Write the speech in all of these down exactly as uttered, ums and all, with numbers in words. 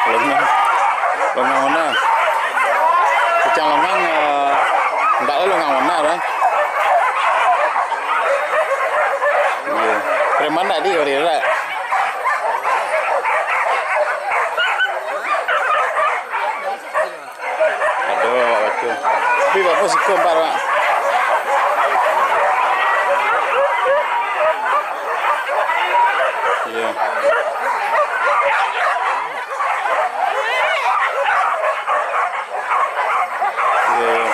Longang. Longang mana? Kacang longang, eh, ndak ada longang mana dah. Iya. Preman tadi, kau lihat tak? Aduh, awak baco. Tapi bagus siko empat, Pak. Iya. Iya, iya.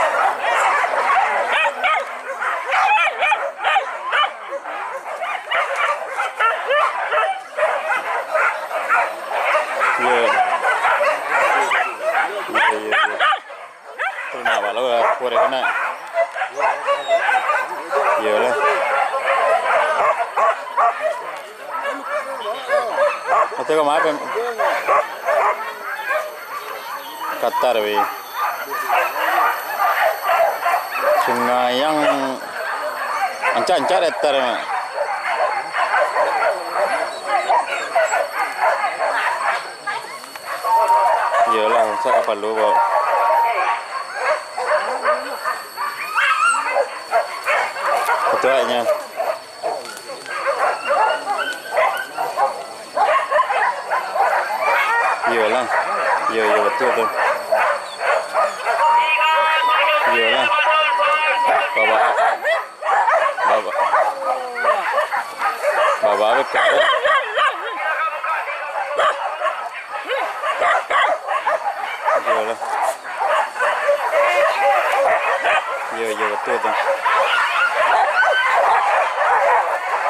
Iya. Iya, iya, iya. Tu nak balo lah, kurang kena. Iyalah. Atau kau maaf, em? Qatar, weh. Sungai yang ancak-ancak datar, Mak. Iyolah, sak kapalo kok. Betul agaknyo. Iyolah. Iyo, iyo, batua tu. Iyolah. Baba, baba, baba betul. Iyolah. Iyo, iyo, batua tu.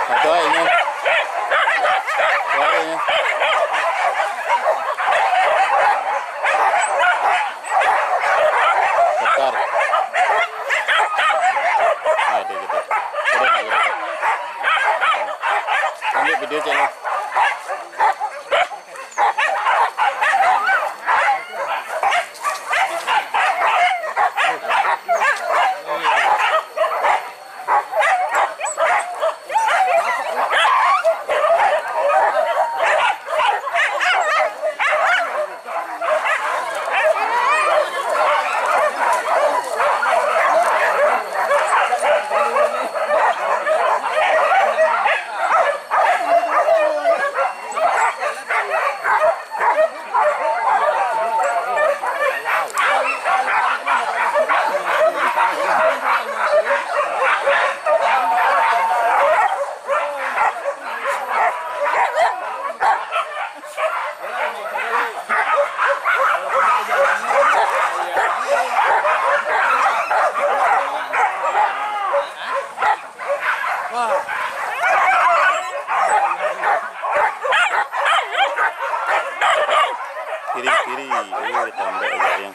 Atau inyo. Atau inyo. Qatar. Ada gitu. Ada nak gitu. Ambil video je lah. Kiri, kiri. Oh, tambah aja yang.